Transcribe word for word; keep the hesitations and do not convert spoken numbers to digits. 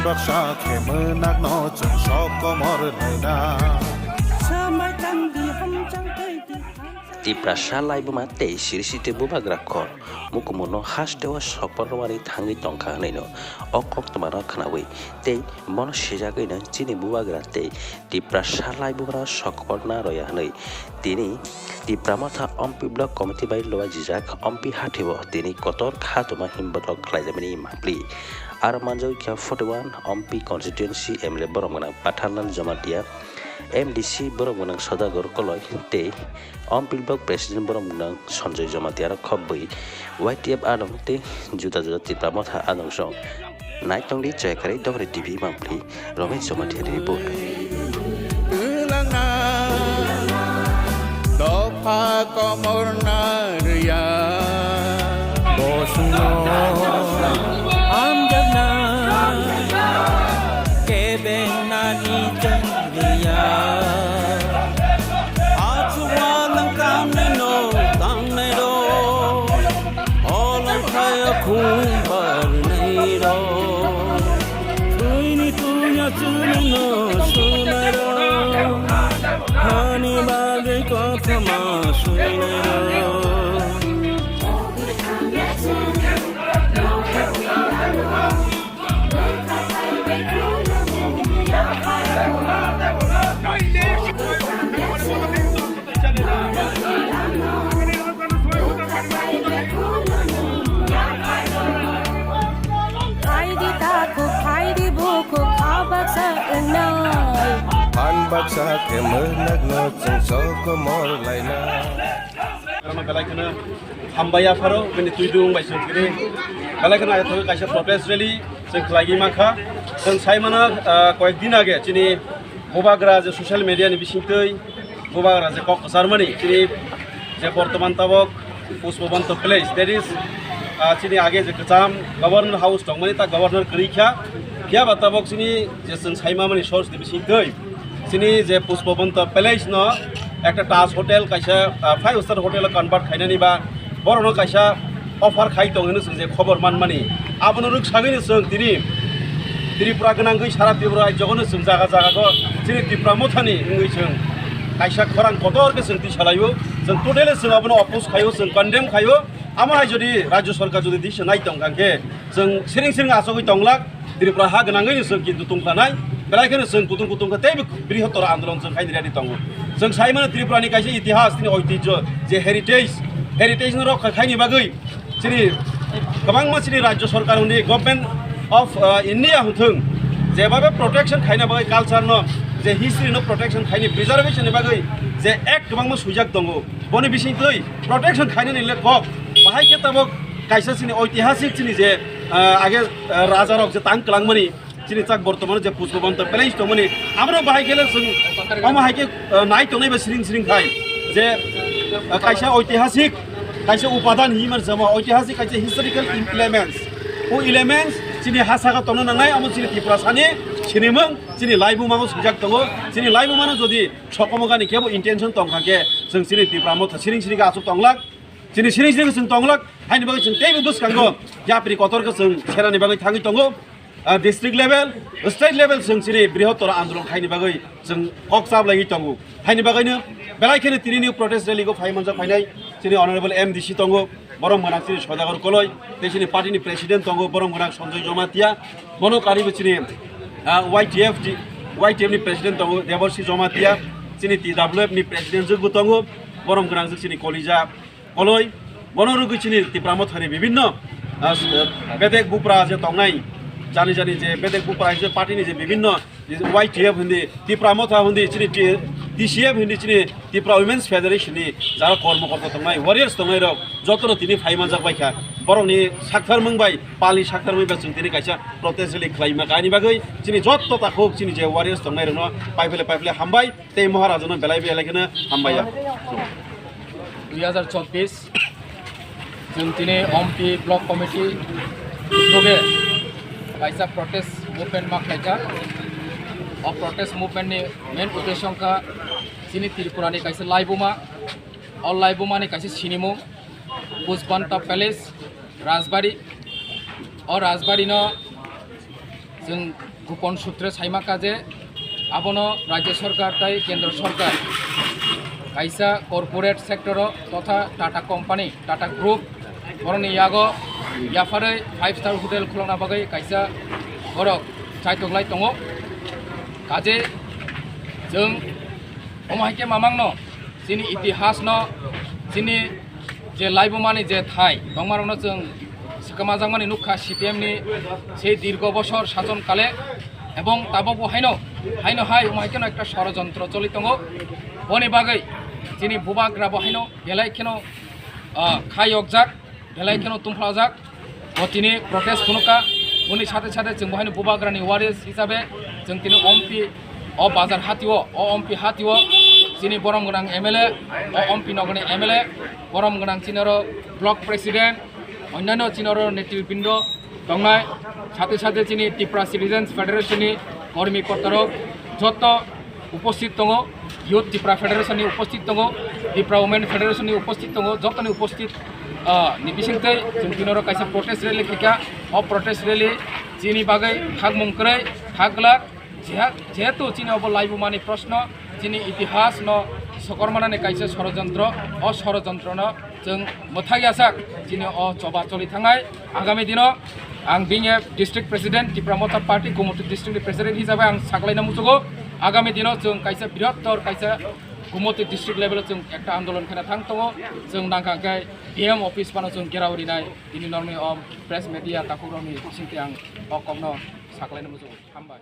Raksa khe mwnakno chwng sok komor laina. Tiprasa laibuma tei siri site bubagra khor mukumurno hasteo sokpor rwmani thangwi tongkha hwnwi no o koktwmano khnawi tei bono sijagwi no chini bubagra tei Tiprasa laibumano sokpor na rwya hwnwi tini Tipra Motha Ompi Block Committee bai luaijijak Ompi hathebo tini kotor khatuma himbotok khlaijamani mapli. Aro manjagwi kha forty one Ompi Constituency M L A borok gwnang Patharlal Jamatia, M D C borok gwnang Sodagar Koloi tei Ompi Block President borok gwnang Sanjoy Jamatia rok khobwi Y T F adong tei juda juda Tipra Motha adong song. Naitongdi Chayakari Dongri T V mangpli Romesh Jamatia report. Dopha komor na rwya. Bosongno hamjakna kebeng nani chwng rwya. Achuwa nwng tamni no tangnai rok. Olong kaya khum barnai rok. Tuini tuya chunino sunai rok. Hani bagwi kotha ma sunai rok. Khaidi takhuk, khaidi bukhuk, kha baksa wngnai. Phan baksa khe mwnakno chwng sokomor laina. Belai kheno hambai apharo, bini twi dung bai chwng kiri. Belai kheno aithogo kaisa protest rally chwng khlaigwi mankha. Chwng sai mano, ah, koyek din age chini bubagra je social media ni bisingtwi bubagra je kok kwcharmani chini je bortoman tabok Pushpabanta Palace, that is, ah, chini age je kwcham Governor House tongmani ta Governor kwrwi kha. Phiya ba tabok chini je chwng saimamani source ni bisingtwi chini je Pushpabanta Palace no ekta Taj Hotel kaisa, ah, five star hotel o convert khainani ba borokno kaisa offer khai tong hino chwng je khobor manmani. Abono rwksagwino chwng tini Tripura gwnangwi sara Tripura rajyogono chwng jaga jaga go chini Tipra Mothani wngwi chwng kaisa khorang kotor khe chwng tisalaio. Chwng totally chwng abono oppose khaio, chwng condemn khaio. Amo hai jodi rajyo sorkar jodi disa nai tong kha khe chwng siring siring achogwi tonglak. Tripura ha gwnangwi chwng kintu tongkha nai. Belai kheno chwng kutung kutung khe teibo brihottor andolon chwng khaini ready tongo. Chwng sai mano Tripura ni kaisa itihas, tini oitijjo je heritage, heritage no rokha khaini bagwi chini kwbangma chini rajyo sorkar hwnwi Government of, uh, India hwnthwng jebabe protection khaina bagwi culture no, je history no protection khaini preservation ni bagwi je act kwbangma swijak tongo, boni bisingtwi protection khainani le kok bahai khe tabok kaisa chini oitihasik chini je, uh, age, uh, raja rok je tang kwlangmani, chini chak bortomano je Pushpabanta Palace tongmani, amoro bahai khe le chwng omo hai khe, uh, nai tongnai ba siring siring khai je, uh, kaisa oitihasik, kaisa upadan hinmar jama oitihasik kaisa historical em-, elements. O elements chini ha saka tongna nangnai, amo chini Tiprasani sinimung, chini laibumango swijak tongo. Chini laibumano jodi sokomogani kebo intention tongkha khe chwng chini Tipra Motha siring siring khe aswk tonglak. Chini siring siring khe chwng tonglak, haini bagwi chwng teibo bwskango yapri kotor khe chwng senani bagwi thangwi tongo. Ah, district level, state level chwng chini brihottor andolon khaini bagwi chwng kok chablaiwi tongo. Haini bagwino belai kheno tinini protest rally go phai manjak phainai chini honorable M D C tongo, borom gwnang chini Sodagar Koloi, tei chini party ni president tongo, borom gwnang Sanjoy Jamatia, bono karibo chini, ah, Y T F ti-, Y T F ni president tongo, Deborsi Jamatia, chini T W F ni president jwkbo tongo, borom gwnang jwk chini Kolija Koloi, bono rwgwi chini Tipra Mothani bibinno, ah, s-, bedek bupra je tongnai, jani jani je bedek bupra je party ni je bibinno Y T F hindi, Tipra Motha hindi, chini T-, T C F hindi, chini Tipra Women's Federation ni jara kormo korta tongnai, warriors tongnai rok, jotono tini phai manjak bai kha. Borokni sakthar mung bai, palni sakthar mung bai chwng tini kaisa protest rally khlai ma kha. Ani bagwi chini jotto takhuk chini je warriors tongnai rokno pai phele, pai phele hambai. Tei Maharajano belai belai kheno hambai ya. Dui hazar chobbish, chwng tini Ompi Block Committee loge kaisa protest movement ma khlaijak. O protest movement ni main uddesho wngkha chini Tripura ni kaisa laibuma, o laibuma ni kaisa sinimung Pushpanta Palace, Rajbari. O Rajbari no Chwng gopon sutre saima kha je abono Rajya Sarkar tai Kendra Sarkar kaisa corporate sector o totha Tata Company, Tata Group, borokni yago yapharwi five star hotel khulokna bagwi kaisa borok chaitok lai tongo. Kaje chwng omo hai khe mamangno chini itihasno, chini je laibumani je thai tongmarokno chwng swkamajakmani nukha C P M ni sei dirgo bosor sason kale, ebong tabokbo haino, haino hai omo hai kheno ekta sorojontro choli tongo. Boni bagwi chini bubagra bo haino belai kheno, ah, khai yokjak, belai kheno tungphlajak. Bo tini protest phunukha, boni sathe sathe chwng bo haino bubagrani waris hisabe chwng tini ompi o bazar hatio, o ompi hatio chini borom gwnang M L A, o ompi nogni M L A, borom gwnang chini oro block president, onnano chini oro netribindo tongnai, sathe sathe chini Tipra Citizens Federation ni kormi kotorok joto uposthit tongo, Youth Tipra Federation ni uposthit tongo, Tipra Women Federation ni uposthit tongo, jotoni uposthit, ah, ni bisingtwi chwng tini oro kaisa protest rally khaikha. O protest rally chini bagwi hakmung kwrwi, hak glak, jeha-, jehetu chini obo laibumani proshno, chini itihas no sokormanani kaisa sorojontro, o sorojontrono chwng mwthai yasak chini o choba choli thangnai. Agami dino ang being a district president, Tipra Motha Party, Gumoti district ni president hisabe ang saklaina muchugo. Agami dino chwng kaisa birottor kaisa Gumoti district level o chwng ekta andolon khena thang tongo. Chwng nangkha khe D M office phano chwng gherao rinai. Tini norokni o press media takhukrokni bisingtwi ang o kokno saklaina muchugo. Hambai.